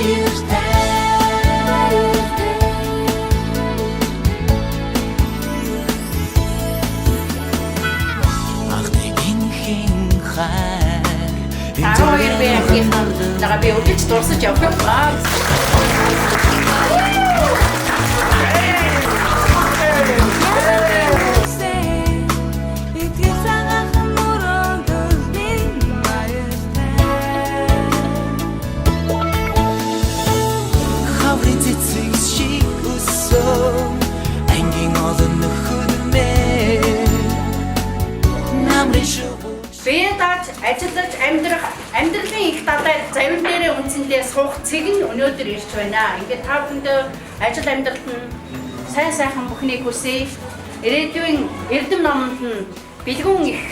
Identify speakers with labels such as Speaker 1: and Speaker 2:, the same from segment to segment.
Speaker 1: Баяртай. Анхны гинхэн хайр.
Speaker 2: 12 би анхийнхаа байгаа би үргэлж дурсаж явах юм.
Speaker 1: Итгэл цагаахан мөрөөдөл минь баяртай. Хаврын цэцэг шиг өссөн ангийн олон нөхөр мэн намрын шувууч.
Speaker 2: Бие дааж ажиллаж амьдрах амьдралын их далай завин дээрээ үндсэндээ суух цэг нь өнөөдөр ирж байна. Ингээд та бүхэндээ ажил амьдралд нь сайн сайхан бүхнийг хүсье. Ирээдүйн эрдэм номонд нь бэлгүүн их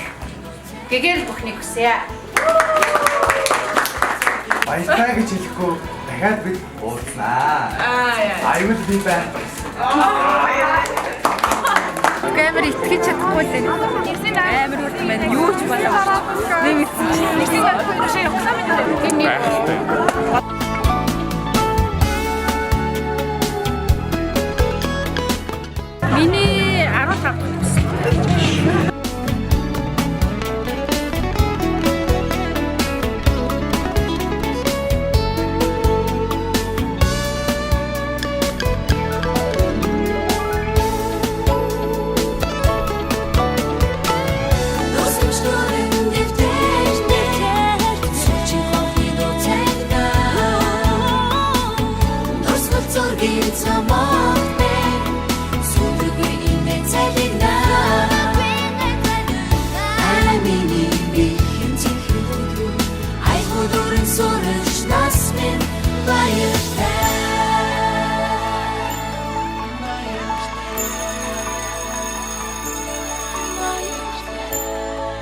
Speaker 2: гэгээл бүхнийг хүсье.
Speaker 3: Баяртай гэж хэлэхгүй дахиад бид уулзнаа.
Speaker 4: Аа яа.
Speaker 3: Аюул би байх.
Speaker 4: Амар итгэж чадахгүй л байна. Амар хүрт байна. Юу ч болоо. Нэг мэдсэн чинь.
Speaker 2: Миний 15 дахь төгсөл.
Speaker 1: Дурсамжлуурын дэвтэр нэрхэр сүүчийн ховны дуу цагдаа. Дурсгал зургийн цамаг мэн сүлдгүй инээ цалина. Амины бихэн чихэдүү айхуу дүрэн сурч нас минь баяртай. Баяртай.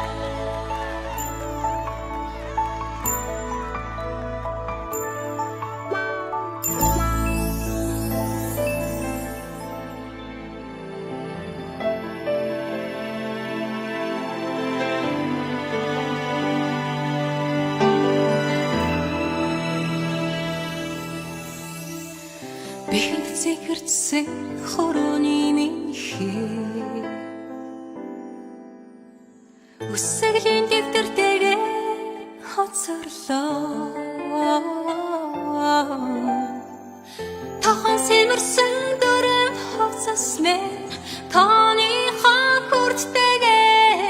Speaker 1: Бихэнд зэгэрчсэн хорооны минь хээ. Үсгэлийн дэвтэртэйгээ хоцорлоо. Тохон сэмэрсэн дөрөв хувцас мэн тооныхоо хүрттэйгээ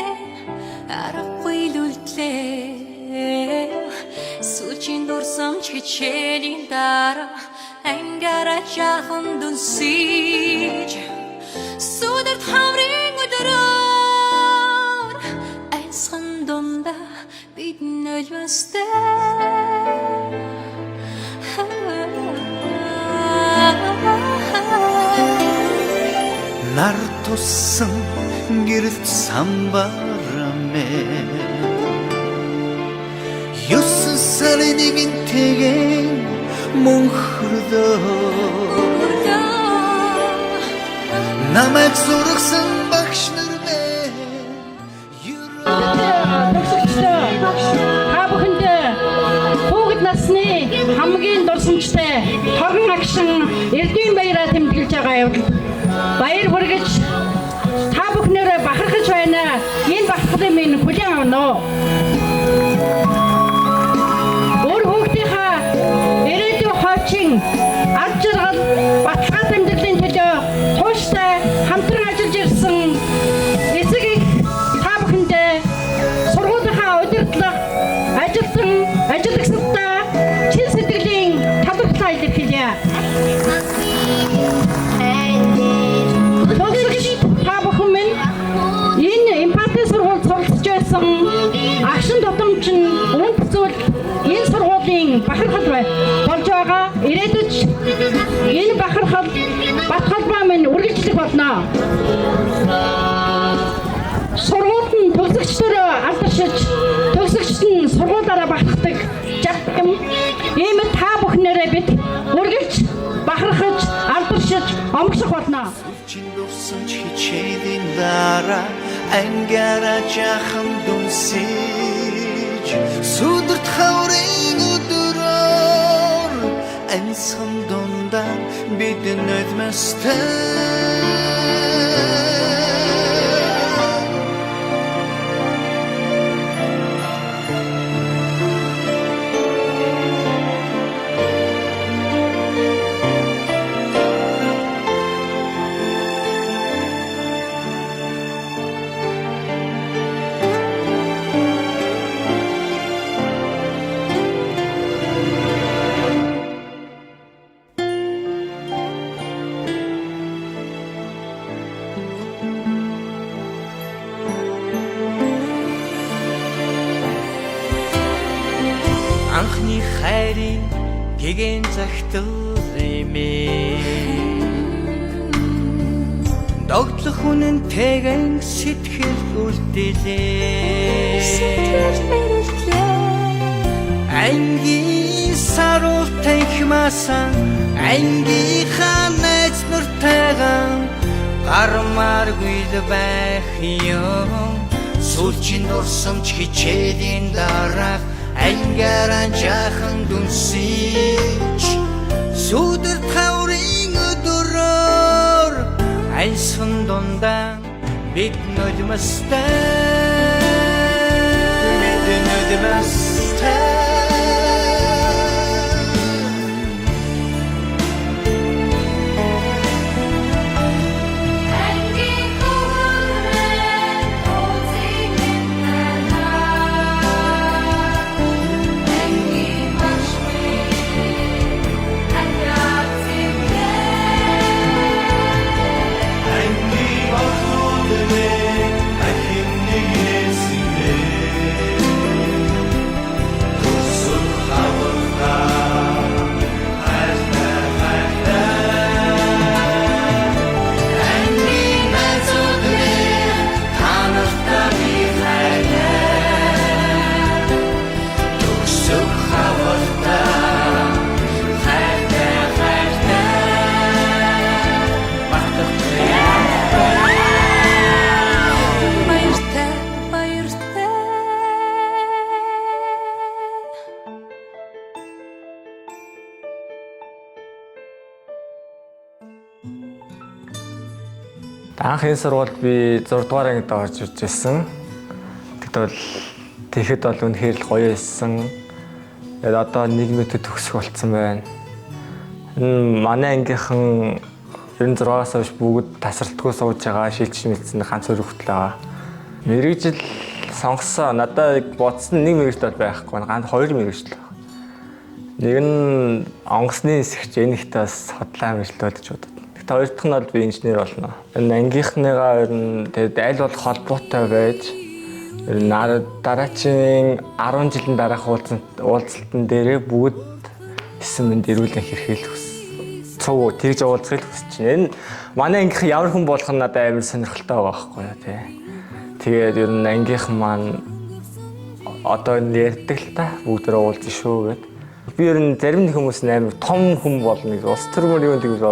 Speaker 1: аргагүй л үлдлээ. Сүүчийн дурсамж хичээлийн дараа ангаараа жаахан дүнсэж сүдэрт хаврын өдрөөр айсхан дундаа бид нөлмөстэй.
Speaker 5: Нар туссан гэрэлт самбарамэ 9 сарын нэгэнтэйгээ мөнхөрлөө. Намайг сургасан багш нар мэн.
Speaker 2: Төгсөгчдөө та бүхэндээ хүүхэд насны хамгийн дурсамжтай тогон агшин эрдийн баяраа тэмдэглэж байгаа явдал баяр хүргэж та бүхнээрээ бахархаж байна. Энэ бахархлыг минь хүлээн авна уу? Өөр хүүхдийнхаа ирээдүйн хойчин ад жаргал баталгаа амьдралын төлөө тууштай хамтран ажиллаж ирсэн эцэг их та бүхэндээ сургуулийнхаа удирдлага ажилтан ажиллагсадаа чин сэтгэлийн талархлаа илэрхийлье. Төгсөгч та бүхэн минь энэ эмпати сургуульд суралцж байсан агшин тутамч нь үнэт зүйл энэ сургуулийн бахархал болж байгаа. Ирээдүйд энэ бахархал бат холбоо минь үргэлжлэх болно. Сургуульд нь төгсөгчдөрөө алдаршиж, төгсөгчд нь сургуулаараа бахархдаг жагтам. Ийм л та бүхнээрээ бид үргэлж бахархаж, алдаршиж, омгших болно.
Speaker 5: Чин дурсамж хичээлийн дараа ангаараа жаахан дүнсэж сүдэрт хаврын өдрөөр Бид нулимстай. Анхны хайрын гэгэн загтал эмээ. Догтлох үнэнтэйгэн сэтгэл үлдээлээ.
Speaker 1: Сэтгэл мэрэлтлээ.
Speaker 5: Ангийн саруул танхимаасан, ангийнхаа найз нартайгаан гармааргүй л байх юм. Сүүлчийн дурсамж хичээлийн дараах ангиараа жаахан дүнсэж, сүдэр таврын өдрөөр альсан дундаа бид нулимстай. Бид нулимстай.
Speaker 1: Ангийн хөвгөрөө уулзыг танаа. Ангийн багш минь таньяа зэмлээ.
Speaker 5: Ангийн охид минь ахин нэгнээсээ Тусах хавтаа хайртай хайртай. Ангийн найзууд минь та нартай би хайртай. Тусах хавтаа хайртай хайртай. Мартахгүй.
Speaker 1: Баяртай, баяртай.
Speaker 3: Анх энэ сургуульд би 6 дугаар ангид орж ирж байсан. Тэгвэл бол тэгэхэд бол үнэхээр л гоё байсан. Тэгээд одоо нийгмийн төгсөх болцсон байна. Энэ манай ангийнхан 96-аас хойш бүгд тасралтгүй сууж байгаа, шилжиж мэдсэн ганц өөр хөлтэй байгаа. Мэргэжил сонгосон. Надад яг бодсон нэг мэргэжил бол байхгүй. Ганц хоёр мэргэжил байна. Нэг нь онгоцны нисгч, энэ ихтэй бас хотлоо мэргэжил гэж бодод. Тэгтээ хоёр дахь нь бол би инженер болно. Энэ ангийнхныгаа ер нь тэгээд аль болох холбоотой байж ер нь дараачийн 10 жилийн дараах уулзалтан дээрээ бүгд эсэн мэнд эрүүлэн хэрхэл хүс. Цуг тэгж уулзахыг хүсэж байна. Энэ манай ангийнхан ямар хүн болох нь надад амар сонирхолтой байгаа байхгүй юу тий. Тэгээд ер нь ангийнхан маань одоо энэ ярьдаг л та бүгдээрээ уулзсан шүү гэд. Би ер нь зарим нэг хүмүүс нь амар том хүн болно гэж, улс төрмөр юм гэж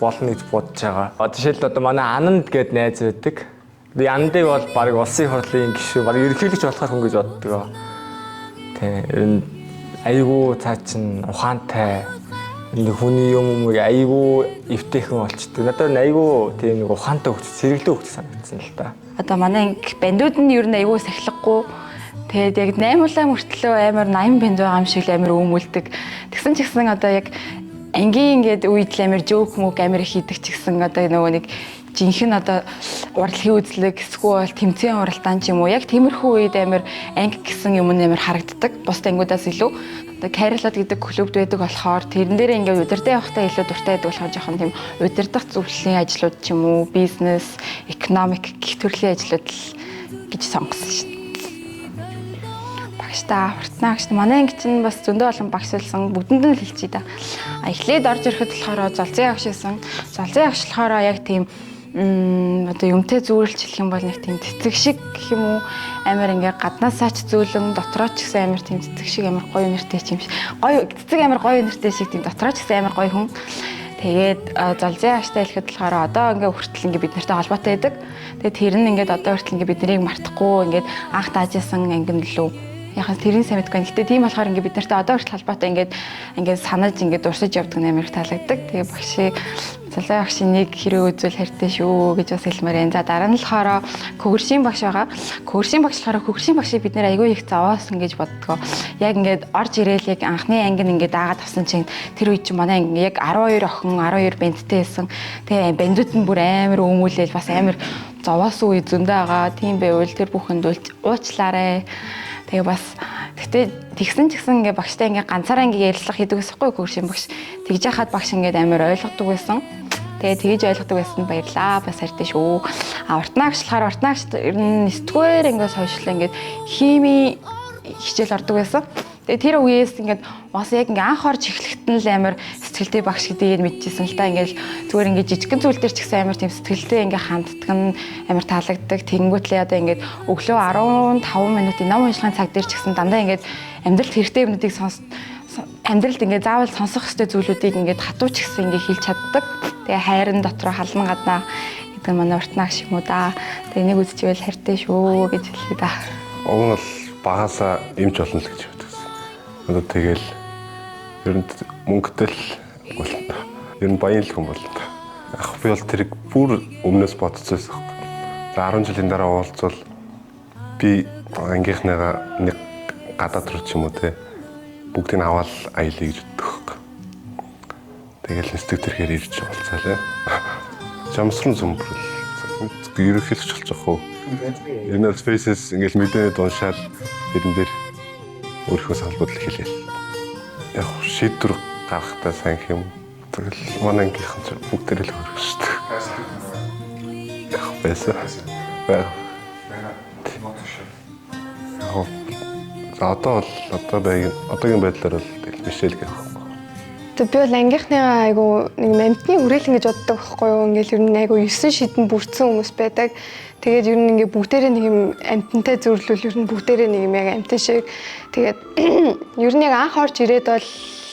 Speaker 3: болно гэж бодож байгаа. Одоо жишээлбэл одоо манай Ананд гээд найз байдаг. Би Анандыг бол баг улсын хурлын гишүүн, баг ерөнхийлөгч болохоор хүн гэж боддог. Тэ ер нь айгүй цаа чин ухаантай нэг хүний юм юм айгүй эвтэйхэн болчдөг. Надад нь айгүй тийм нэг ухаантай хөгж, сэргэлэн хөгж санагдсан л та.
Speaker 4: Одоо манай анги бандууд нь ер нь айгүй сахилгагүй. Тэгээд яг 8 улаан мөртлөө амар 80 банд байгаа юм шиг л амар өмүүлдэг. Тэгсэн ч гэсэн одоо яг ангийн ингээд үед л амар жоок мөг амар их хийдэг ч гэсэн одоо нөгөө нэг жинхэнэ одоо урлагийн үзлэг эсвэл тэмцээн уралдаан ч юм уу яг тиймэрхүү үед амар анги гэсэн юм нь амар харагддаг. Бусад ангиудаас илүү одоо Карилад гэдэг клубд байдаг болохоор тэрэн дээр ингээд удирдах явахтаа илүү дуртай байдаг болохоор жоохон тийм удирдах зөвлөлийн ажлууд ч юм уу бизнес, экономик гэх төрлийн ажлууд л гэж сонгосон шин. Багштай хурцнаа гэж манай анги чинь бас зөндөө олон багш байсан, бүгдэнд нь л хэлчихье да. А эхлээд орж ирэхэд болохоор золзын агш байсан. Золзын агш болохоор яг тийм одоо юмтай зүүрлж хэлэх юм бол нэг тийм цэцэг шиг гэх юм уу амар ингээ гаднаасаа ч зөөлөн дотроо ч гэсэн амар тийм цэцэг шиг амар гоё нэртэй юм шиг. Гоё цэцэг амар гоё нэртэй шиг тийм дотроо ч гэсэн амар гоё хүн. Тэгээд золзын агштай хэлэхэд болохоор одоо ингээ хүртэл ингээ бид нартай холбоотой байдаг. Тэгээд тэр нь ингээд одоо хүртэл ингээ бид нарыг мартахгүй ингээд анх даажсэн ангин лүү Яг нь тэрийн сайн мэдгүй. Гэтэ тийм болохоор ингээд бид нартай одоо хүртэл холбоотой ингээд ингээд санаж ингээд дурсаж явдаг нь амар их таалагддаг. Тэгээ багшийг Цалай багшийн нэг хэрэг үзвэл хайртай шүү гэж бас хэлмээр байна. За дараа нь болохоор Көгөршийн багш байгаа. Көгөршийн багш болохоор Көгөршийн багшийг бид нэр айгүй их зовоосон гэж боддгоо. Яг ингээд орж ирээл яг анхны анги нь ингээд дагаад авсан чинь тэр үед чинь манай анги яг 12 охин 12 бандтай байсан. Тэгээ бандууд нь бүр амар өмүүлээл бас амар зовоосон үе зөндөө байгаа. Тийм байвал тэр бүхэнд уучлаарай. Тэгээ бас гэтээ тэгсэн ч гэсэн ингээ багштай ингээ ганцаараа ингээ ярилцлага хийдэг гэсэн хгүй Көгөршийн багш. Тэгж яхад багш ингээд амар ойлгодог байсан. Тэгээ тэгэж ойлгодог байсан баярлаа. Бас хайртай шүү. А уртнаагч болохоор уртнаагч ер нь 9-р ангиас хойш л ингээд хими хичээл ордог байсан. Тэгээ тэр үеэс ингээд бас яг ингээ анх орж эхлэхэд нь л амар сэтгэлтэй багш гэдгийг мэдчихсэн л та. Ингээд зүгээр ингээд жижигхэн зүйл дээр ч гэсэн амар тийм сэтгэлтэй ингээ ханддаг нь амар таалагддаг. Тэгэнгүүтлээ одоо ингээд өглөө 15 минутын ном уншлагын цаг дээр ч гэсэн дандаа ингээд амьдралд хэрэгтэй юмнуудыг сонс амьдралд ингээд заавал сонсох ёстой зүйлүүдийг ингээд хатуу ч гэсэн ингээд хэлж чаддаг. Тэгээ хайрын дотроо халан гаднаа гэдэг нь манай уртнаагч юм уу да. Тэгээ нэг үзчихвэл хайртай шүү гэж хэлье да.
Speaker 6: Уг нь бол багасаа эмч болно л гэж бодсон. Одоо тэгэл ер нь мөнгөтэй л болно. Ер нь баян л хүн болно. Яг би бол тэрийг бүр өмнөөс бодсон байсан. За 10 жилийн дараа уулзвал би ангийнхныгаа нэг гадаад руу ч юм уу те бүгдийг аваад аялъя гэж боддог байхгүй. Тэгэл инструктор ихээр ирж уулзаалаа. Жамсран зүмбрэл ерөнхийлөгч болчих уу. Энэ бол Faces ингээл мэдээнд уншаал тэрэн дээр өөрийнхөө санал бодлоо хэлээл. Яг шийдвэр гаргахтаа сайн юм. Тэгэл манай ангийнхан ч бүгдээрээ л хөрөх шүү дээ. Яг байсан. Яг. За одоо бол одоо байг одоогийн байдлаар бол тэгэл Мишель гэх юм.
Speaker 7: Тэг би бол ангийнхныгаа айгу нэг амтны хүрээлэн гэж боддог байхгүй юу. Ингээл ер нь айгу 9 шидэн бүрдсэн хүмүүс байдаг. Тэгээд ер нь ингээ бүгдээрээ нэг юм амтантай зөвлөл ер нь бүгдээрээ нэг юм яг амтан шиг. Тэгээд ер нь яг анх орж ирээд бол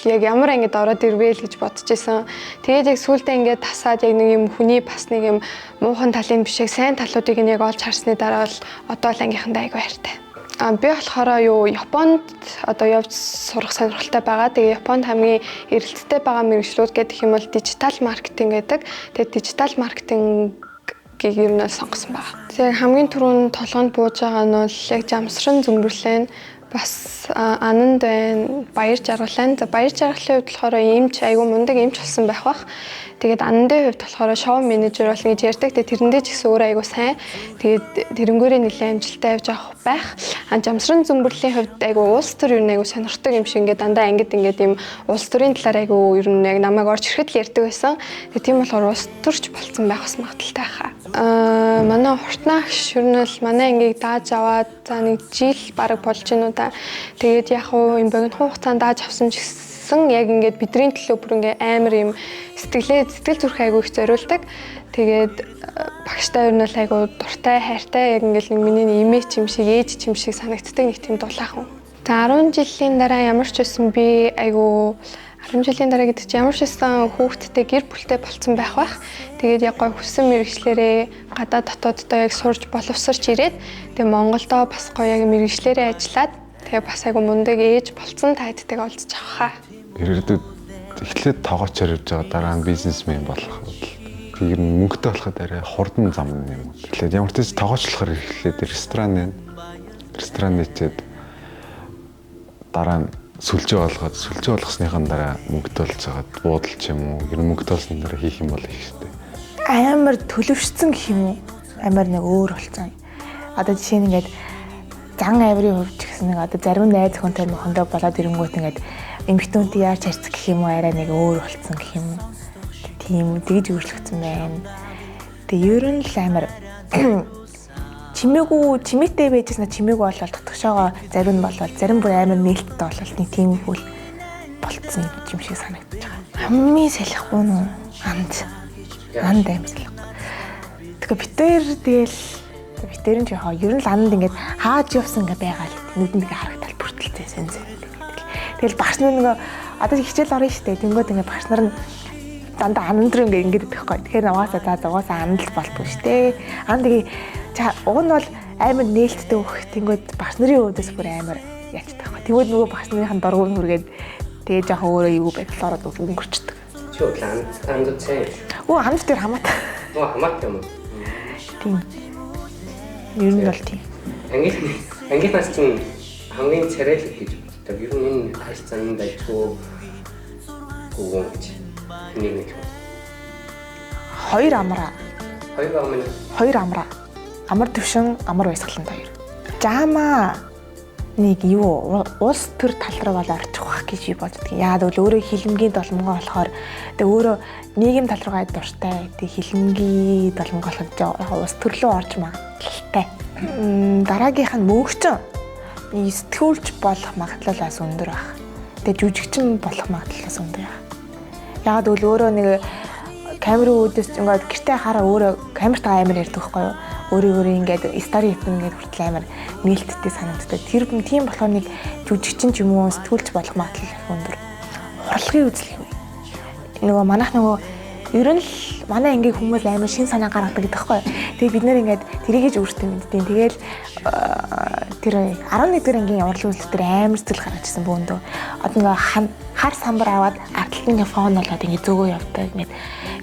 Speaker 7: яг ямар ангид ороод ирвэл гэж бодож исэн. Тэгээд яг сүүлдээ ингээд тасаад яг нэг юм хүний бас нэг юм муухан талын биш яг сайн талуудыг нь яг олж харсны дараа бол одоо л ангийнхандаа айгу хайртай. Би болохоор юу Японд одоо явж сурах сонирхолтой байгаа. Тэгээ Японд хамгийн эрэлттэй байгаа мэргэжлүүд гэдэг юм бол дижитал маркетинг гэдэг. Тэгээ дижитал маркетингийг ер нь сонгосон байгаа. Тэгээ хамгийн түрүүнд толгойд бууж байгаа нь бол яг жамсран зүмбэрлэн бас ананд байна, баяр жаргал байна. За баяр жаргалын хувьд болохоор эмч айгүй мундаг эмч болсон байх бах. Тэгээд анандын хувьд болохоор шоу менежер болно гэж ярьдаг. Тэгээд тэрэндээ ч гэсэн өөр айгүй сайн. Тэгээд тэрнгүүрээ нэлээд амжилттай явж авах байх. А жамсран зүмбэрлийн хувьд айгүй улс төр ер нь айгүй сонирхдаг юм шиг ингээд дандаа ангид ингээд юм улс төрийн талаар айгүй ер нь яг намайг орж ирэхэд л ярьдаг байсан. Тэгээд тийм болохоор улс төрч болцсон байх бас магадaltaй хаа. Манай хуртнаагч ер нь бол манай ангийг дааж аваад за нэг жил бараг болж гинүү да. Тэгээд яг уу юм богино хугацаанд дааж авсан ч гэсэн яг ингээд бидний төлөө бүр ингээ амар юм сэтгэлээ сэтгэл зүрх айгүй их зориулдаг. Тэгээд багштай ер нь бол айгүй дуртай, хайртай яг ингээл нэг миний имээч юм шиг, ээж юм шиг санагддаг нэг тийм дулаахан. За 10 жилийн дараа ямар ч байсан би айгүй 10 жилийн дараа гэдэг чинь ямар ч байсан хүүхэдтэй гэр бүлтэй болцсон байх бах. Тэгээд яг гой хүссэн мэргэжлэрээ гадаа дотооддоо яг сурж боловсарч ирээд тэгээд Монголдоо бас гоё яг мэргэжлэрээ ажиллаад тэгээ бас айгүй мундаг ээж болцсон тайдтайг олдож авах хаа.
Speaker 8: Ирээдүйд эхлээд тоогоочоор явж байгаа, дараа нь бизнесмен болох. Тэр нь мөнгөтэй болоход арай хурдан зам юм. Тэгэхээр ямар ч тоогоочлохоор эхлээд ресторан нээчээд дараа нь сүлжээ болгоод сүлжээ болгосныхан дараа мөнгөтэй болж байгаад буудал ч юм уу, ер нь мөнгөтэй болсны дараа хийх юм бол их штэ.
Speaker 9: Амар төлөвшсөн гэх юм уу? Амар нэг өөр болсон. Одоо жишээ нь ингээд зан авирын хувьд ч гэсэн нэг одоо зарим найз хүнтэй мөхөндөө болоод ирэнгүүт ингээд эмэгтэйнтэй яаж харьцах гэх юм уу, арай нэг өөр болсон гэх юм уу. Тийм тэгж өөрчлөгдсөн байна. Тэгээ ер нь л амар чимээгүй чимээтэй байжсэн чимээгүй болол дотгошоогоо зарим нь болол зарим бүр амар нээлттэй болол нэг тийм хөл болцсон юм шиг санагдаж байгаа. Хамгийн салихгүй нүү анд. Анд амар салихгүй. Тэгэхээр битээр тэгэл битээр нь яхаа ер нь л анд ингээд хааж явсан ингээд байгаа л нүдэнд ингээд харагдал бүртэлтэй сэн сэн. Тэгэл багш нар нөгөө одоо хичээл орно шүү дээ. Тэнгүүд ингээд багш нар нь дандаа ананд руу ингээд ингээд идэх байхгүй. Тэгэхээр угаасаа за угаасаа анд л болдгоо шүү дээ. Анд тэгээ уг нь бол амар нээлттэй өгөх. Тэнгүүд багш нарын өөдөөс бүр амар Ячдаг байхгүй. Тэгвэл нөгөө багш нарын дургуун хүргээд тэгээ жоохон өөрөө юу байдал ороод өнгөрчдөг.
Speaker 10: Чи бол андуу сайн юм шүү.
Speaker 9: Өө анд дээр хамаатай.
Speaker 10: Нөгөө хамаатай юм уу?
Speaker 9: Тийм. Ер нь бол тийм.
Speaker 10: Ангийнхнаас чинь хамгийн царайлаг гэж боддог. Ер нь энэ харилцаанд дайчгүй гүн гэж нэг нэг.
Speaker 9: Хоёр амраа.
Speaker 10: Хоёр баг минь.
Speaker 9: Хоёр амраа. Амар төвшин, амар баясгалан хоёр. Жама нэг юу улс төр тал руу бол орчих واخ гэж би боддог. Яагаад гэвэл өөрөө хилэмгийн долмгоо болохоор тэг өөрөө нийгэм тал руугаа дуртай. Тэг хилэмгийн долмгоо болохоор улс төр рүү орж магадлалтай. Дараагийнх нь мөнгөчөн. Нэг сэтгүүлч болох магадлал бас өндөр баг. Тэг жүжигчин болох магадлал бас өндөр баг. Яагаад гэвэл өөрөө нэг камерын үүдээс ингээд гэртээ хараа өөрөө камертаа амар ярьдаг байхгүй юу? Өөрийн өөрөө ингээд стори хийх ингээд хүртэл амар нээлттэй санагддаг. Тэр тийм болохоор нэг жүжигчин ч юм уу сэтгүүлч болох магадлал их өндөр. Урлагийн үзлэг юу? Нөгөө манайх нөгөө ер нь л манай ангийн хүмүүс амар шин санаа гаргадаг гэдэг байхгүй юу? Тэгээ бид нэр ингээд тэрийгэж өөртөө мэддэв. Тэгээл тэр 11 дэх ангийн урлагийн үзлэг дээр амар зүйл гаргаж ирсэн бөөндөө. Одоо нөгөө хар самбар аваад ард талд ингээ фон болоод ингээ зөөгөө явдаг. Ингээд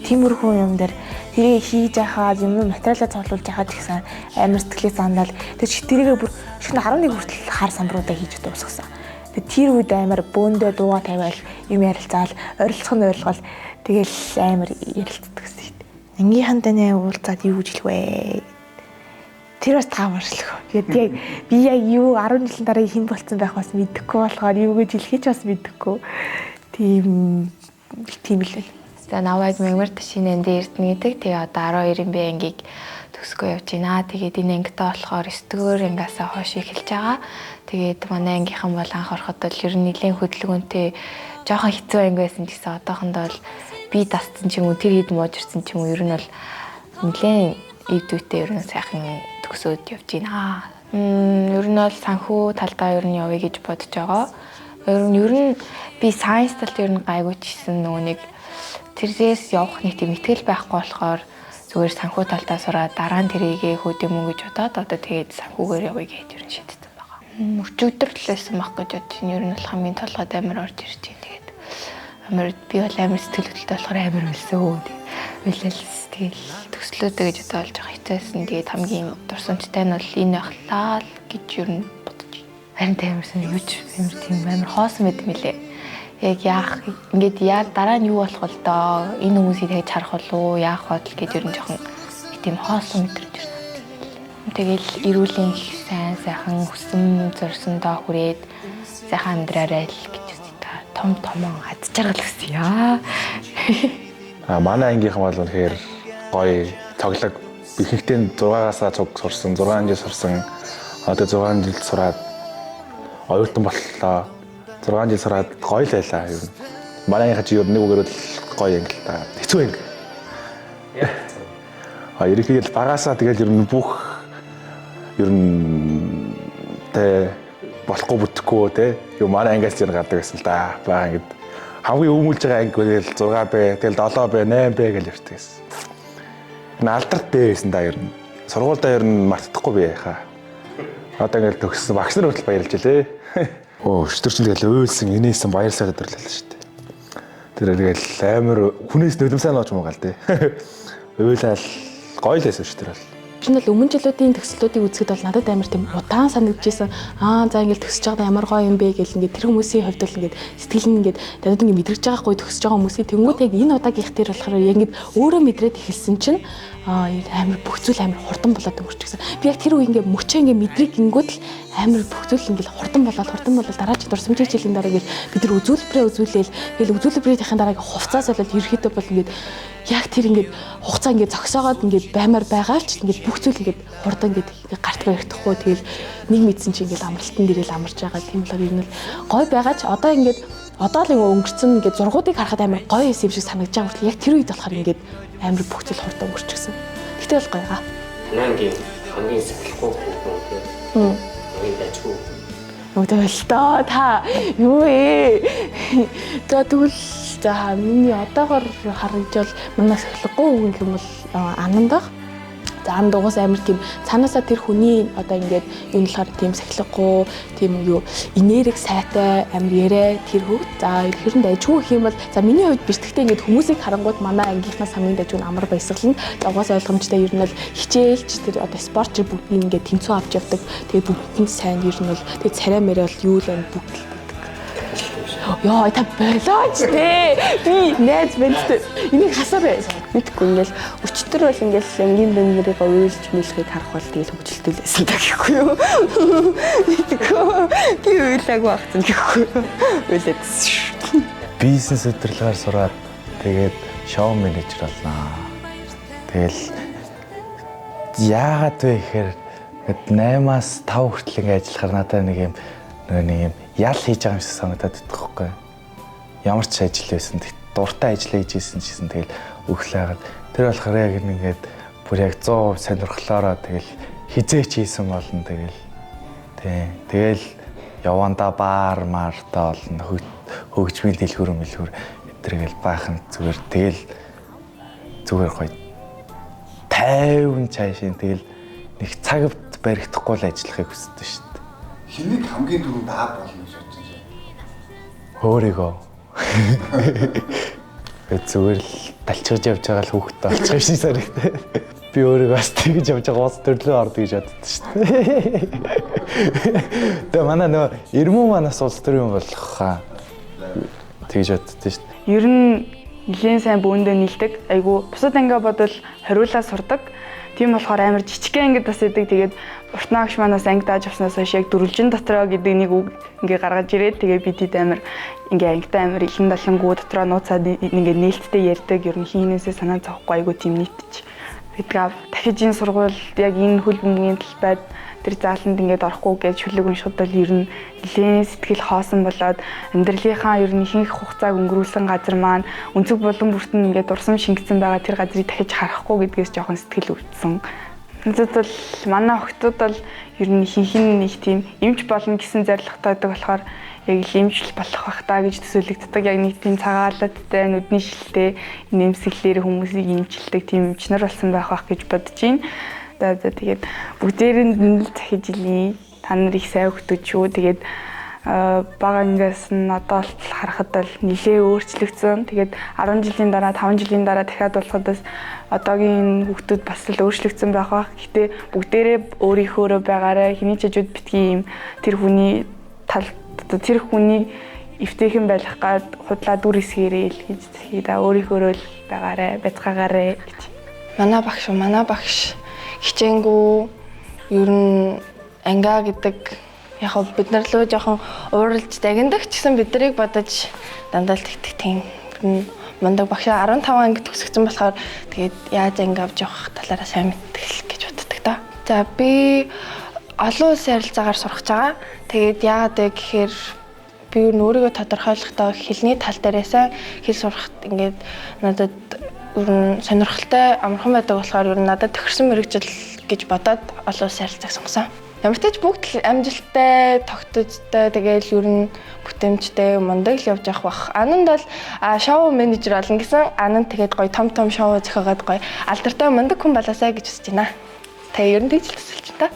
Speaker 9: тиймэрхүү юм дээр тэрийг хийж яхаад юм материалаа цуглуулж яхаад гэсэн амар сэтгэлээ санаал. Тэр тэрийгээ бүр шөнө 11 хүртэл хар самбаруудаа хийж дуусгасан. Тэр тэр үед амар бөөндөө дууга тавиал юм ярилцаал, орилцох нь ойролгоол тэгэл амар ярилцдаг гэсэн юм. Ангийнхантай нэ уулзаад юу гэж хэлэх вэ? Тэр бас таамаршлах. Тэгээд яг би яг юу 10 жилийн дараа хэн болцсон байх бас мэдэхгүй болохоор юу гэж хэлхий ч бас мэдэхгүй. Тийм л байна.
Speaker 4: За намайг Мягмар Ташинанд Эрдэнэ гэдэг. Тэгээ одоо 12-ын Б ангийг төгсгөө явж байна. Тэгээд энэ ангитай болохоор 9-р ангиасаа хойш эхэлж байгаа. Тэгээд манай ангийнхан бол анх ороход бол ер нь нэлээд хөдөлгөөнтэй жоохон хэцүү анги байсан ч гэсэн одоохондоо бол би дасцсан ч юм уу тэр хэд муужирсан ч юм уу ер нь бол нэлээд эвдүүтэй ер нь сайхан төгсөөд явж байна. Ер нь бол санхүү талдаа ер нь явъя гэж бодож байгаа. Ер нь би сайенс талд ер нь гайгүй ч гэсэн нөгөө нэг тэрээс явах нэг тийм итгэл байхгүй болохоор зүгээр санхүү талдаа сураад дараа нь тэрийгээ хөдөмөн гэж бодоод одоо тэгээд санхүүгээр явъя гэж ер нь шийдсэн байгаа. Өчигдөр л байсан байх гэж бодож байна. Ер нь бол хамгийн толгойд амар орж ирж байна. Тэгээд амар би бол амар сэтгэл хөдлөлтөй болохоор амар үлсөө. Үлээл тэгэл төслөөдөө гэж одоо болж байгаа хэцээсэн. Тэгээд хамгийн дурсамжтай нь бол энэ байхлаа л гэж ер нь бодож байна. Харин тамирсан юу ч амар тийм амар хоосон байт юм лээ. Яг яах ингээд яа дараа нь юу болох вэ доо? Энэ хүмүүсийг тэгж харах болов уу? Яах вэ гэж ер нь жоохон тийм хоосон мэдрэмж ирсэн. Тэгэл эрүүлийн их сайн сайхан хүсэн зорсондоо хүрээд сайхан амьдраарай л гэж үзье та. Том томон ад жаргал хүсье.
Speaker 11: Манай ангийнхан бол үнэхээр гоё цоглог ихэнхдээ 6-аас цуг сурсан, 6 жил сурсан. Одоо 6 жил сураад оюутан боллоо. 6 жил сураад гоё л байлаа ер нь. Манай ангийнхан чи ер нь нэг үгээр бол гоё анги л та. Хэцүү анги. Ерөнхийдөө багасаа тэгэл ер нь бүх ер нь тэ болохгүй бүтэхгүй тэ юу манай ангиас ер нь гардаг гэсэн л да. Бага ангид хамгийн өмүүлж байгаа анги тэгэл 6Б, тэгэл 7Б, 8Б гэж ярьдаг гэсэн. Энэ алдарт Б байсан да ер нь. Сургуульдаа ер нь мартахгүй би яхаа. Одоо ингээл төгссөн багш нар хүртэл баярлж илээ. Өчтөр чинь тэгэл уйлсан, инээсэн баярлсаад өдөрлөө шүү дээ. Тэр тэгэл амар хүнээс нулимсаа нууж муугаал дээ. Уйлал гоё л байсан өчтөр бол.
Speaker 12: Чинь бол өмнө жилүүдийн төгслүүдийг үзэхэд бол надад амар тийм удаан санагдчихсэн. Аа за ингээл төгсөж байгаадаа ямар гоё юм бэ гэл ингээд тэр хүмүүсийн хувьд бол ингээд сэтгэл нь ингээд надад ингээд мэдрэж байгаа хгүй төгсөж байгаа хүмүүсийн тэнгуут яг энэ удаагийнх дээр болохоор яг ингээд өөрөө мэдрээд эхэлсэн чинь амар бүх зүйл амар хурдан болоод өнгөрчихсэн. Би яг тэр үе ингээд мөчөө ингээд мэдрэг гингүүд л амар бүх зүйл ингээд хурдан болоод дараа чи дурсамжийн хичээлийн дараа ингээд бид нар үзүүлбэрээ үзүүлээл тэгэл үзүүлбэрийн дараа ингээд хувцас болоод ерөөхдөө бол ингээд яг тэр ингээд хугацаа ингээд зогсоогоод ингээд баймар байгаа ч ингээд бүх зүйл ингээд хурдан ингээд гарт баригдахгүй тэгэл нэг мэдсэн чи ингээд амралтан дээрэл амарч байгаа тийм болохоор ер нь л гой байгаа ч одоо ингээд одоо л ингээд өнгөрцөн ингээд зургуудыг харахад амар гоё юм шиг санагдаж байгаа хүртэл яг тэр үед болохоор ингээд амар бүх зүйл хурдан өнгөрчихсөн. Гэтэ бол гоё га.
Speaker 10: Танай ангийн хамгийн сахилахгүй хүүхэн тийм. Хамгийн дажгүй.
Speaker 12: Тэгэл доо та юу ээ. За тэгвэл за миний одоогор харагдвал манай сахилахгүй хүүхэн гэх юм бол Ананд баг. За анд угаас амар тийм цаанаасаа тэр хүний одоо ингээд юу нь болохоор тийм сахилгагүй тийм юу энерги сайтай амар яриа тэр хөвгт. За ер нь дайжгүй гэх юм бол за миний хувьд биш, гэхдээ ингээд хүмүүсийг харангуут манай ангийнхнаас хамгийн дайжгүй нь Амар Баясгалан. За угаас ойлгомжтой, ер нь бол хичээлч тэр одоо спортч бүгдийг ингээд тэнцүү авч явдаг. Тэгээ бүгд нь сайн, ер нь бол тэгээ царай мэрэ бол юу л байна, бүгд л. Йоо, та болооч те. Би найз бэнттэй. Энийг хасаарай.
Speaker 13: Мэдгүй, ингээл өчтөр бол ингээл ангийн бэн нарыгаа уйлж мэлхийг харах бол тэгэл хөгжилтэй л байсан та гэхгүй юу. Мэдгүй. Би уйлаагүй багцсан гэхгүй юу. Уйлаадсэн шүү.
Speaker 8: Бизнес удирдлагаар сураад тэгээд шоу менежер болноо. Тэгэл яагаад вэ гэхээр 8-аас 5 хүртэл ингээ ажиллахаар надад нэг юм нөгөө нэг юм ял хийж байгаа юм шиг санагдаад идэх байхгүй. Ямар ч ажил байсан. Дуртай ажил хийж исэн ч гэсэн тэгэл өглөө хагаад тэр болохоор яг ингээд бүр яг 100% сонирхлоороо тэгэл хизээч хийсэн болно тэгэл. Тий. Тэгэл явандаа баар маартай болно. Хөгжмийн дэлгүүр мэлгүүр эдэргээл баахан зүгээр тэгэл зүгээр гоё 50 цаашин тэгэл нэг цаг баригдахгүй л ажиллахыг хүсдэг шүү дээ.
Speaker 14: Хэнийг хамгийн түрүүнд аа болно гэж бодож байна?
Speaker 8: Өөрийгөө. Би зүгээр л талчгаж явж байгаа л хүүхдтэй болчих юм шиг санагдав. Би өөрийгөө бас тэгж явж байгаа улс төрлөө ордог гэж боддоо шүү дээ. Тэгээ манай нөгөө эрмүү манаас улс төрийн болох хаа тэгж боддоо шүү дээ.
Speaker 15: Ер нь нэлээд сайн бөөндөө нийлдэг. Айгу бусад анги бодвол хариулаа сурдаг. Тийм болохоор амар жижигхэн ангид бас идэг. Тэгээд уртнаа агш манаас анги дааж авснаас хойш яг дөрвөлжин дотроо гэдэг нэг үг ингээ гаргаж ирээд, тэгээ би тэд амар ингээ ангитай амар илэн далангуу дотроо нууцаад ингээ нээлттэй ярьдаг. Ер нь хийнээсээ санаа зовхгүй айгу тийм нийтж байдаг. Дахиж энэ сургуульд яг энэ хөл бөмбөгийн талбайд тэр зааланд ингээд орохгүй гэж шүлэг уншихад бол ер нь нэлээд сэтгэл хоосон болоод, амьдралынхаа ер нь ихэнх хугацааг өнгөрүүлсэн газар маань өнцөг булан бүртэн ингээд дурсам шингэсэн байгаа тэр газрыг дахиж харахгүй гэдгээс жоохон сэтгэл өвдсөн. Надад бол манай охтууд бол ер нь ихэнх нь нэг тийм эмч болно гэсэн зорилготой байдаг болохоор яг л эмч болох бах та гэж төсөөлөгддөг. Яг нэг тийм цагаалалтай, нүдний шилтэй, нэмсэглээр хүмүүсийг эмчилдэг тийм эмч нар болсон байх бах гэж бодож байна. За тэгээд бүгдээрэнд нь л захиж илээ. Та нар их сайн хөгтөж шүү. Тэгээд бага ангиас нь одоо болтол харахад бол нэлээ өөрчлөгдсөн. Тэгээд 10 жилийн дараа, 5 жилийн дараа дахиад болоход бас одоогийн хүүхдүүд бас л өөрчлөгдсөн байх бах. Гэтэ бүгдээрээ өөрийнхөөрөө байгаарай. Хэний ч хажууд битгий юм тэр хүний тал одоо тэр хүний эвтэйхэн байх гад худлаа дүр эсгээрээ л гэж хэлээ. Өөрийнхөөрөө л байгаарай, байцгаагаарай гэж.
Speaker 7: Манай багш хичээнгүү ер нь ангаа гэдэг яг бид нар лөө жоохон ууралж дагнадаг ч гэсэн бид нарыг бодож дандаа л тэгдэг тийм мундаг багш. 15 анги төгсгсөн болохоор тэгээд яаж анги авч явах талаараа сайн мэддэг л гэж боддог та. За би олон улсын харилцаагаар сурах байгаа. Тэгээд яагаад вэ гэхээр би ер нь өөрийгөө тодорхойлохдоо хэлний тал дээрээ сайн хэл сурахт ингээд надад ер нь сонирхолтой амархан байдаг болохоор ер нь надад тохирсон мэргэжил гэж бодоод олон улсын харилцааг сонгосон. Ямар ч тач бүгд л амжилттай, тогтцтой, тэгэл ер нь бүтээмжтэй, мундаг л явж явах бах. Ананд бол шоу менежер болно гэсэн. Ананд тэгээд гоё том том шоу зохиогоод гоё алдартай мундаг хүн болоосай гэж хүсэж байна. Тэгээ ер нь тэгж л төсөлж та.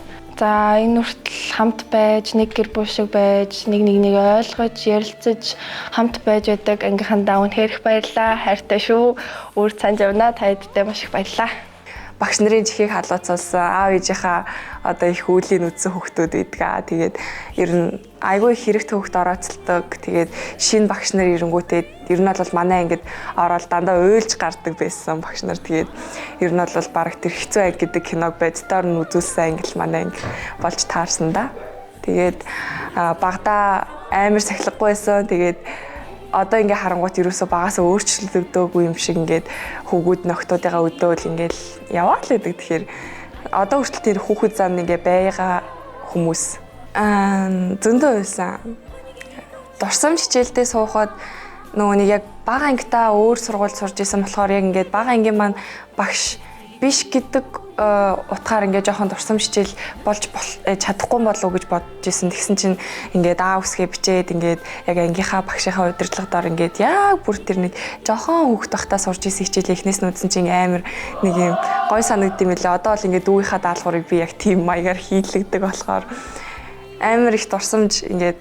Speaker 7: За энэ хүртэл хамт байж, нэг гэр бүл шиг байж, нэг нэг ойлгож, ярилцаж хамт байж байдаг ангийнхандаа үнэхээр их баярлалаа. Хайртай шүү. Өөр цаанд явна. Та хэдтэй маш их баярлалаа.
Speaker 16: Багш нарын чихийг халууцуулсан, аав ээжийнхаа одоо их үүлийг үзсэн хүүхдүүд байдаг. Тэгээд ер нь айгүй их хэрэгтэй хүүхд орооцолдог. Тэгээд шинэ багш нар ирэнгүүтээ ер нь бол манай ангид ороод дандаа уйлж гардаг байсан багш нар. Тэгээд ер нь бол бараг тэр хэцүү анги гэдэг киног боддоор нь үзүүлсэн анги л манай анги болж таарсан да. Тэгээд багадаа амар сахилгагүй байсан. Тэгээд одоо ингээ харангуут ерөөсөө багасаа өөрчлөгдөөгүй юм шиг ингээд хүүгүүд нөхдүүдийнхаа өдөөл ингээд яваа л гэдэг. Тэгэхээр одоо хүртэл тэр хүүхэд зам ингээ байгаа хүмүүс зөндөө уйлсан. Дурсамж хичээлдээ суухад нөгөө нэг яг бага ангитаа өөр сургуульд сурж исэн болохоор яг ингээд бага ангийн маань багш биш гэдэг утгаар ингээд жоохон дурсамж хичээл болж чадахгүй болов уу гэж бодож исэн. Тэгсэн чинь ингээд аа үсгээ бичээд ингээд яг ангийнхаа багшийнхаа удирдлагадаар ингээд яг бүр тэр нэг жоохон хүүхд байхдаа сурч исэн хичээлээ эхнээс нь үзсэн чинь амар нэг юм гой санагдсан юм лээ. Одоо бол ингээд дүүгийнхаа даалгаврыг би яг тийм маягаар хийлэгдэг болохоор амар их дурсамж ингээд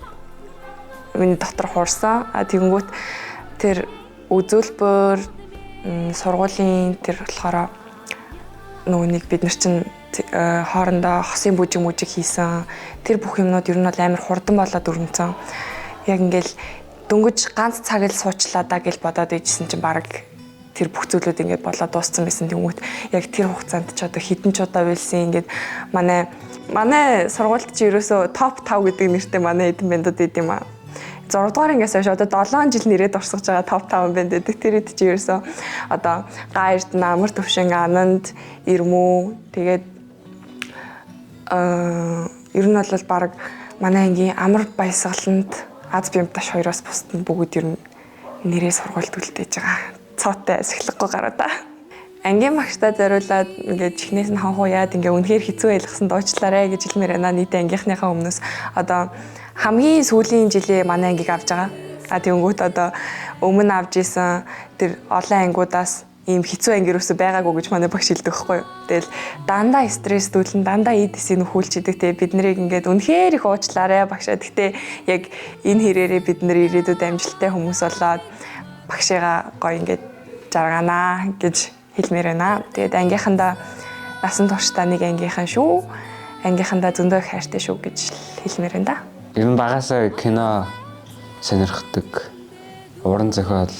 Speaker 16: миний дотор хуурсан. А тэгэнгүүт тэр үзүүлбэр сургуулийн тэр болохоор нөгөө нэг бид нар чинь хоорондоо хосын бүжиг мүжиг хийсэн. Тэр бүх юмнууд ер нь бол амар хурдан болоод өрнөцөн. Яг ингээл дөнгөж ганц цаг л суучлаа да гэж бодоод ижсэн чинь баг тэр бүх зүйлүүд ингээд болоод дууссан байсан. Тэнгүүт яг тэр хугацаанд ч одоо хэдэн ч удаа уйлсан. Ингээд манай сургуульд чи ерөөсөө топ 5 гэдэг нэртэй манай эдэн бэндүүд идэм юм аа. 6 дугаар ангиас хойш одоо 7 жил нэрээ дурсгаж байгаа топ 5 бэнд гэдэг. Тэр хэд чи ерөөсөө одоо га эрдэнэ, амар төвшин, ананд, ирмүү тэгээд ер нь бол баг манай ангийн амар баясгаланд Аз Бямташ хоёроос бусд нь бүгд ер нь нэрээ сургуульд үлдээж байгаа. Цоотой сахилгагүй гараа та. Ангийн багштай зориулаад ингээд чихнээс нь хонхоо яад ингээд үнэхээр хэцүү айлгсан дуучлаарэ гэж хэлмээр байна. Нийт ангийнхныхаа өмнөөс одоо хамгийн сүүлийн жилээ манай ангийг авч байгаа. А тэгэнгүүт одоо өмнө авч исэн тэр олон ангиудаас ийм хэцүү анги юусэн байгаагүй гэж манай багш хэлдэг байхгүй юу. Тэгэл дандаа стресстүүлэн, дандаа эдисийг нөхүүлж идэг. Тэгээ бид нарыг ингээд үнэхээр их уучлаарай багшаа. Гэтэ яг энэ хэрээрээ бид нар ирээдүйд амжилттай хүмүүс болоод багшигаа гоё ингээд жарганаа гэж хэлмээр байна. Тэгээд ангийнхандаа насан туршдаа нэг ангийнхан шүү. Ангийнхандаа зөндөө их хайртай шүү гэж хэлмээр байна да.
Speaker 10: Ер нь багасаа кино сонирхдаг, уран зохиол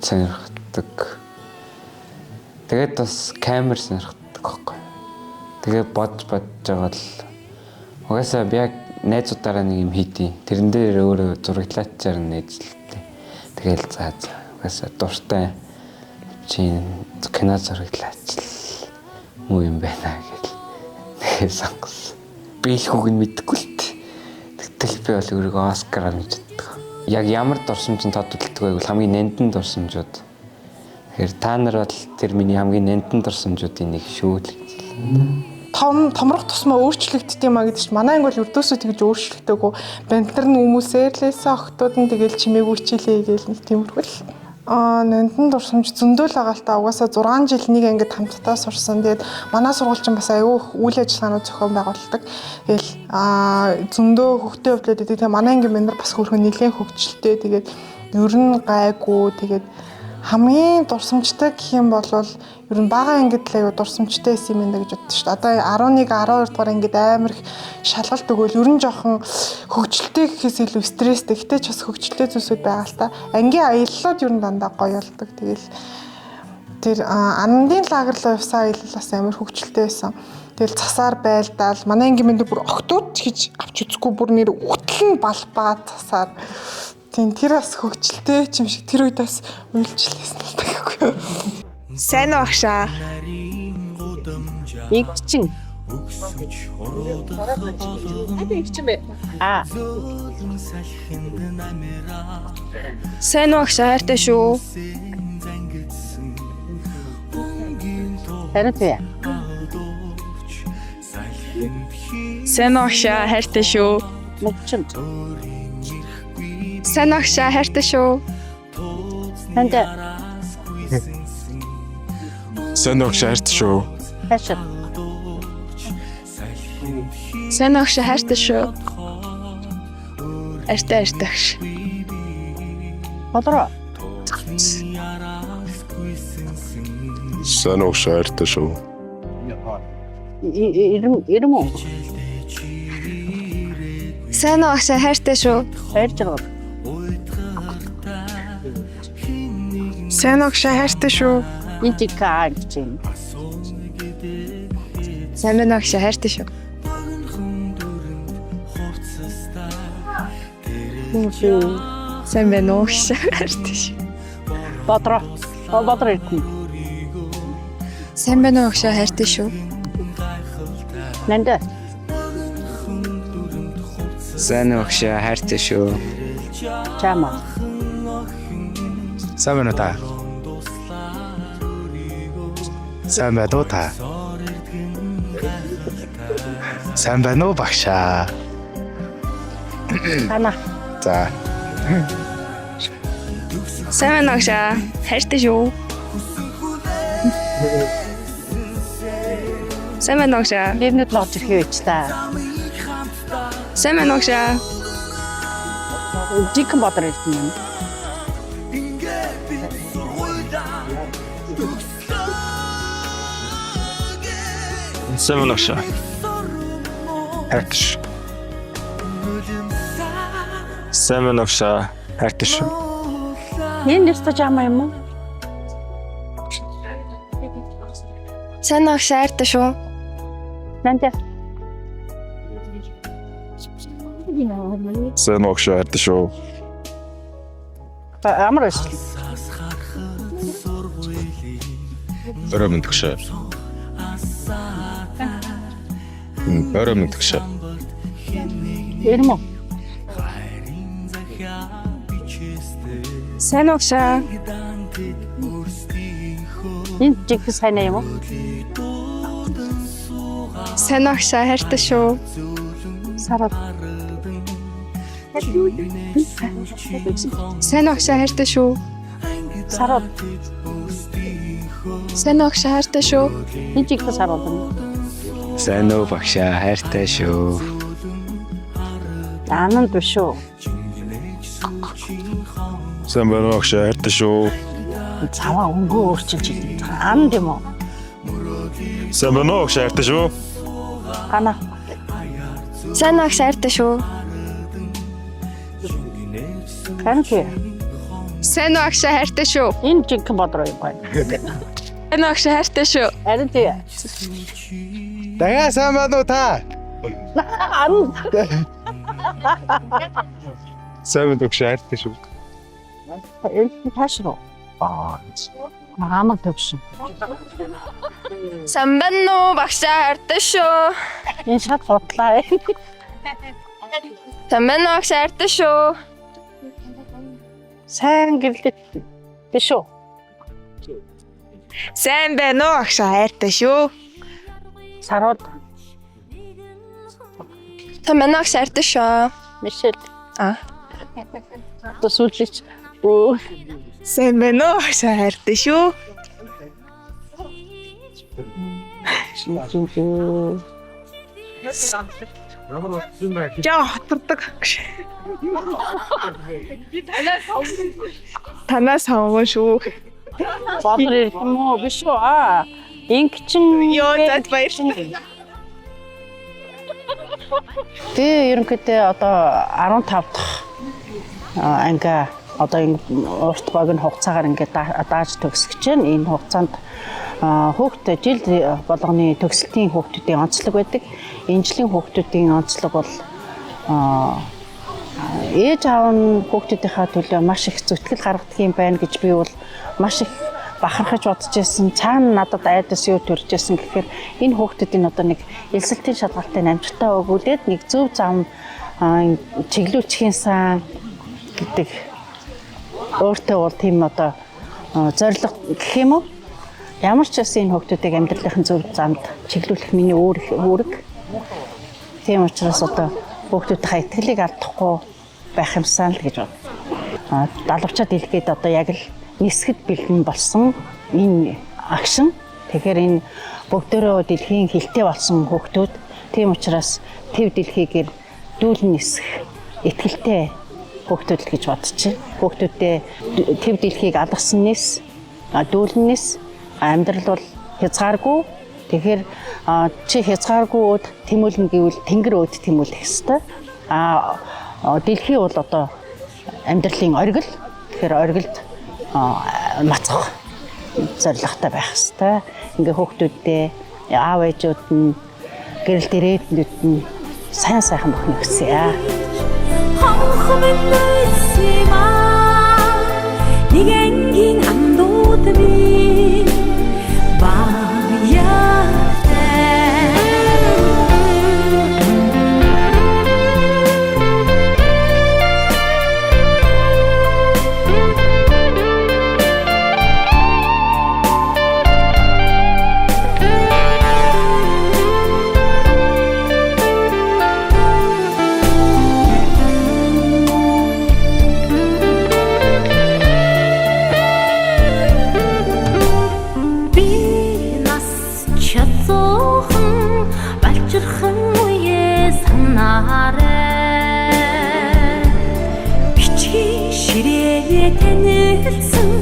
Speaker 10: сонирхдаг. Тэгээд бас камер сонирхдаг байхгүй. Тэгээд бодж байгаа л угаасаа би яг найзуудаараа нэг юм хийдیں۔ Тэрэн дээр өөрөө зураглаачаар найзлалтай. Тэгэл за угаасаа дуртай чи кино зураглаач л муу юм байна гэл. Тэгээд сонгосон. Биелэх үг нь мэдэхгүй л дээ. Тэгтэл би бол өөрийгөө Оскар авна гэж боддог. Яг ямар дурсамж нь тодорхойлдог байвал хамгийн нандин дурсамжууд. Тэгэхээр та нар бол тэр миний хамгийн нандин дурсамжуудын нэг шүү л гэж хэлнэ.
Speaker 17: Том томрох тусмаа өөрчлөгддөг юм а гэдэг чинь манай анги бол өрдөөсөө тэгж өөрчлөгдөөгүй. Банд нар нь хүмүүсээр лээсэн, охтууд нь тэгэл чимээгүй хичээлээ гээл нэг тиймэрхүү л. Нандин дурсамж зөндөө л байгаа л та. Угаасаа 6 жил нэг ангид хамтдаа сурсан. Тэгээд манай сургууль чинь бас аюу их үйл ажиллагаанууд зохион байгуулдаг. Тэгэл зөндөө хөгтөө явдлаад байдаг. Тэгээд манай ангийн банд нар бас хөрхөн нэлээд хөгжилтэй. Тэгээд ер нь гайгүй. Тэгээд хамгийн дурсамжтай гэх юм бол ер нь бага ангид л аюу дурсамжтай байсан юм байна гэж боддог шүү дээ. Одоо 11, 12 дугаар ангид амар их шалгалт өгөөл ер нь жоохон хөгжилтэй гэхээс илүү стресстэй. Гэтэ ч бас хөгжилтэй зүйлсүүд байгаа л та. Ангийн аяллууд ер нь дандаа гоё болдог. Тэгэл тэр анандын лагер руу явсан аялал бас амар хөгжилтэй байсан. Тэгэл цасаар байлдаал манай ангийн мэнд бүр октод ч гэж авч үзэхгүй бүр нэр үхтэл нь балбаа цасаар. Тийм тэр бас хөгжилтэй юм шиг тэр үед бас уйлжлээсэн л та гэхгүй юу.
Speaker 9: Сайн уу агшаа.
Speaker 2: Нэг чин. Аа.
Speaker 15: Сайн уу агшаа хайртай шүү.
Speaker 2: Харин тий.
Speaker 15: Сайн уу агшаа хайртай шүү.
Speaker 2: Мөгчин.
Speaker 7: Сайн уу агшаа хайртай шүү.
Speaker 2: Танд
Speaker 11: Сайн уу агшаа хайртай шүү.
Speaker 2: хайшаа.
Speaker 15: Сайн уу агшаа хайртай шүү. Хайртай хайртай агш.
Speaker 2: Болроо.
Speaker 6: Сайн уу агшаа хайртай шүү.
Speaker 2: Ирэм үү?
Speaker 7: Сайн уу агшаа хайртай шүү.
Speaker 2: Хайр жаргал.
Speaker 17: Сайн уу агшаа хайртай шүү.
Speaker 2: Энд чи каа гэж юм.
Speaker 7: Сайн байна уу агшаа хайртай шүү.
Speaker 15: Сайн байна уу агшаа хайртай шүү.
Speaker 2: Бодроо. Бодроо ирсэн.
Speaker 7: Сайн байна уу агшаа хайртай шүү.
Speaker 2: Нанд.
Speaker 10: Сайн уу агшаа хайртай шүү.
Speaker 2: Чамаа.
Speaker 11: Сайн байна уу та? Сайн байна уу та? Сайн байна уу багшаа?
Speaker 2: Тана.
Speaker 11: За.
Speaker 15: Сайн байна уу агшаа? Хайртай шүү. Сайн байна уу агшаа?
Speaker 2: Нэрнүүд л орж ирэх юм чи та.
Speaker 15: Сайн байна уу агшаа?
Speaker 2: Жинхэнэ бодор ирдэн юм.
Speaker 3: Сайн байна уу агшаа? Хайртай шүү. Сайн байна уу агшаа? Хайртай шүү.
Speaker 2: Энэ ёстой жаама юм уу?
Speaker 7: Сайн уу агшаа хайртай шүү.
Speaker 2: Нанта.
Speaker 11: Сайн уу агшаа хайртай шүү.
Speaker 2: Амар байсан.
Speaker 6: Орой мэнд агшаа. Орой мэнд агшаа.
Speaker 2: Энэ мө?
Speaker 15: Сайн уу агшаа?
Speaker 2: Энэ жинхэнэ сайн юм уу?
Speaker 7: Сайн уу агшаа хайртай шүү.
Speaker 2: Сараад.
Speaker 7: Сайн уу агшаа хайртай шүү.
Speaker 2: Сараад.
Speaker 7: Сайн уу агшаа хайртай шүү.
Speaker 2: Энэ жинхэнэ сарууд юм.
Speaker 10: Сайн уу багшаа, хайртай шүү.
Speaker 2: Ананд биш үү?
Speaker 11: Сайн байна уу агшаа хайртай шүү.
Speaker 2: Цаваа өнгөө өөрчилж хэлдэг. Анд юм уу?
Speaker 11: Сайн байна уу агшаа хайртай шүү.
Speaker 2: Гана.
Speaker 7: Сайн уу агшаа хайртай шүү.
Speaker 2: Харин тий.
Speaker 7: Сайн уу агшаа хайртай шүү.
Speaker 2: Энэ жинхэнэ бодор юм байна.
Speaker 15: Сайн уу агшаа хайртай шүү.
Speaker 2: Харин тий.
Speaker 11: Дахиад сайн байна уу та?
Speaker 2: Анд.
Speaker 6: Сайн байна уу агшаа хайртай шүү.
Speaker 2: Энэ тааш руу.
Speaker 6: Аа.
Speaker 2: Амар төвшин.
Speaker 7: Сайн байна уу багшаа хайртай шүү.
Speaker 2: Энэ шат хутлаа.
Speaker 7: Сайн байна уу агшаа хайртай шүү.
Speaker 2: Сайн гэрлээ биш үү?
Speaker 16: Сайн байна уу агшаа хайртай шүү.
Speaker 2: Сарууд.
Speaker 7: Сайн байна уу агшаа хайртай шүү.
Speaker 2: Мишель.
Speaker 7: Аа.
Speaker 2: Одоо сүүлч. Өө.
Speaker 16: Сайн байна уу агшаа хайртай шүү. Жаа хотордог. Танаас сонгоо шүү.
Speaker 2: Бодор ирэх юм уу? Биш үү? Аа. Инг чин
Speaker 16: Йоо зад баярлалаа.
Speaker 2: Би ерөнхийдөө одоо 15 дахь анги одоо энэ урт богино хугацаагаар ингээд дааж төгсөж байна. Энэ хугацаанд хүүхд жил болгоны төгсөлтийн хүүхдүүдийн онцлог байдаг. Энэ жилийн хүүхдүүдийн онцлог бол ээж аав нь хүүхдүүдийнхаа төлөө маш их зүтгэл гаргадаг юм байна гэж би бол маш их бахархаж бодож байсан. Цаана надад айдас юу төрж байсан гэхээр энэ хүүхдүүдийн одоо нэг элсэлтийн шалгалтыг амжилттай өгүүлээд нэг зөв зам чиглүүлчихин сан гэдэг өөртөө бол тийм одоо зорилго гэх юм уу? Ямар ч байсан энэ хүүхдүүдийг амьдралын зөв замд чиглүүлэх миний үүрэг. Тийм учраас одоо хүүхдүүдийнхээ итгэлийг алдахгүй байх юмсан л гэж байна. Далавчаад илгээд одоо яг л нисгэд бэлэн болсон энэ агшин. Тэгэхээр энэ бүгдөө дэлхийн хилтэй болсон хүүхдүүд. Тийм учраас төв дэлхийгээр дүүлэн нисэх итгэлтэй хүүхдүүд л гэж бодож байна. Хүүхдүүдээ төв дэлхийг алгасан нис, дүүлэн нис, амьдрал бол хязгааргүй. Тэгэхээр чи хязгааргүй өөд тэмүүлнэ гэвэл тэнгэр өөд тэмүүлэх ёстой. Дэлхий бол одоо амьдралын оргил. Тэгэхээр оргилд мацах зорилготой байх ёстой. Ингээ хүүхдүүддээ аав ээжүүд нь гэрэл дээрээднүүд нь сайн сайхан бүхнийг хүсье.
Speaker 1: Хонх минь байсан аа нэг ангийн андууд минь баяртай. Чимээгээ танилцсан.